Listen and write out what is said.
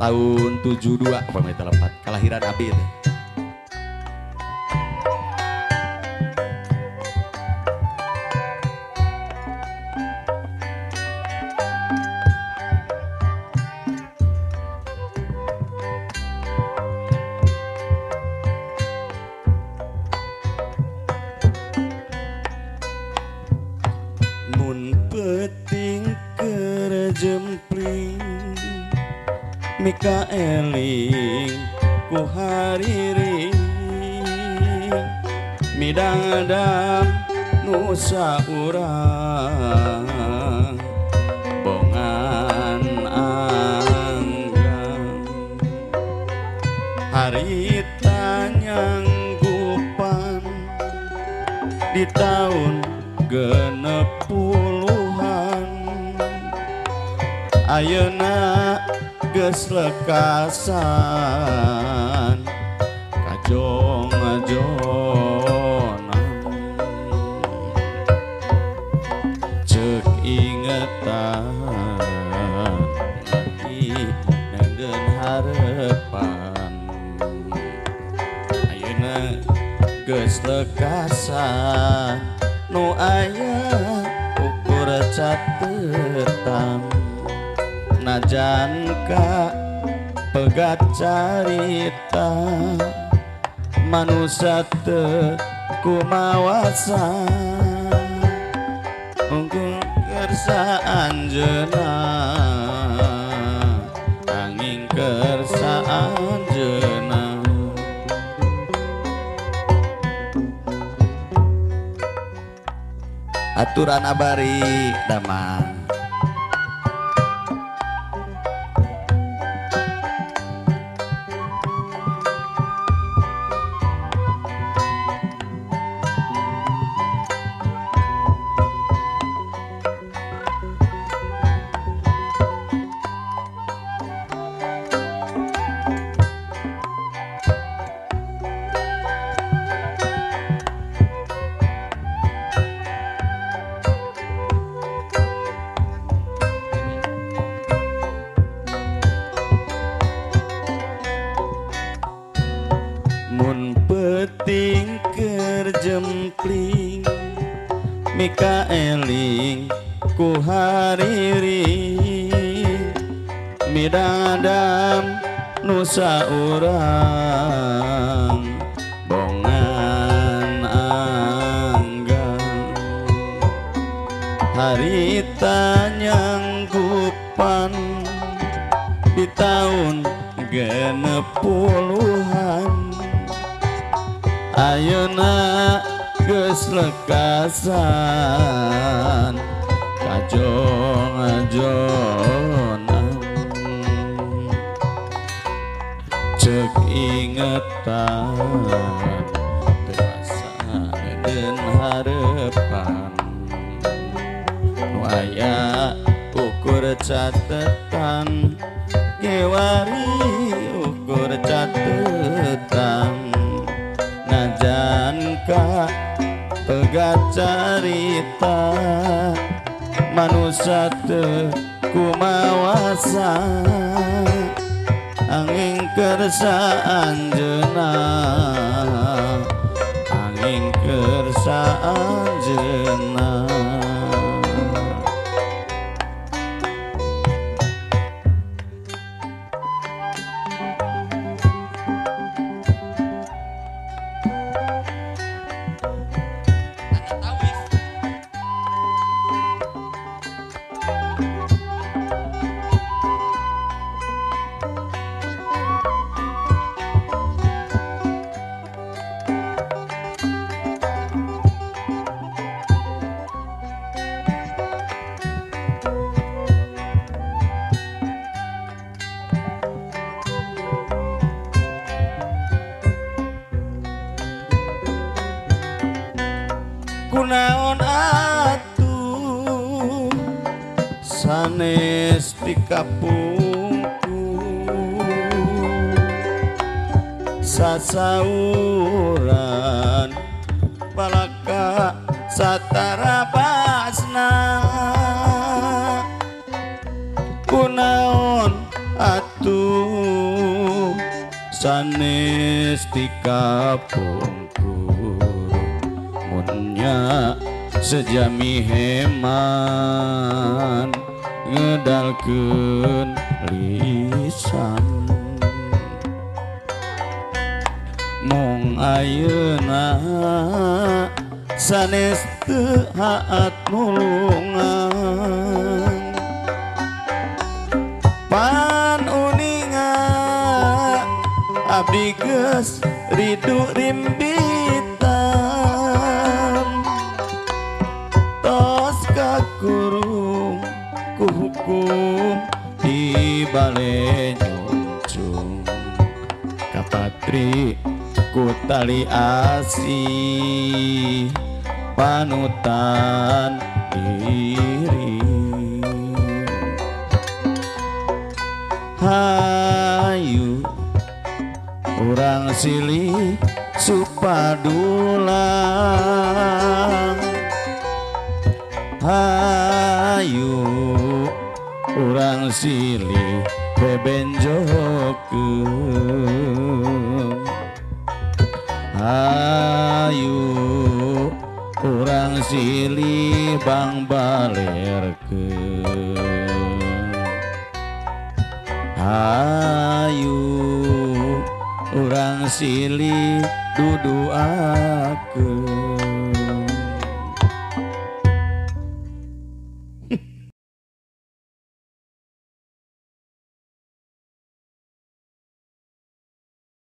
Tahun 72 upami teu lepat kelahiran abdi teh. Mun peuting keur jempling mika eling ku hariring midangdang nusa urang bongan anggang harita nyanggupan di tahun 60-an ayeuna geus lekasan kajong-ajonan ceuk ingetan lagi nenden harepan ayeuna geus lekasan nu aya ukur catetan najan ka pegat carita manusia teu kumawasa ungkung kersa anjeunna angin kersa anjeunna. Aturan abari damang. Mun peuting keur jempling mika eling ku hariring midangdam nusa urang bongan anggang harita nyanggupan di tahun 60-an ayeuna geus lekasan kajong-ajonan ceuk ingetan teu asa den harepan nu aya ukur catetan gewari ukur catetan najan ka pegat carita manusia teu kumawasa angin kersa anjeunna angin kersa anjeunna. Kunaon atuh sanes ti kapungkur sasauran palaka satara basna kunaon atuh Sanes ti kapungkur munnya sejami heman ngedalkeun lisan mung ayeuna sanes teu haat nulungan pan uninga abdi geus ridu rimbitan tos kakurung ku hukum di bale nyungcung kapatri ku tali asih panutan diri. Hayu urang silih supadulang, hayu urang silih bebenjokeun, hayu urang silih bang balerkeun, hayu urang silih duduakeun.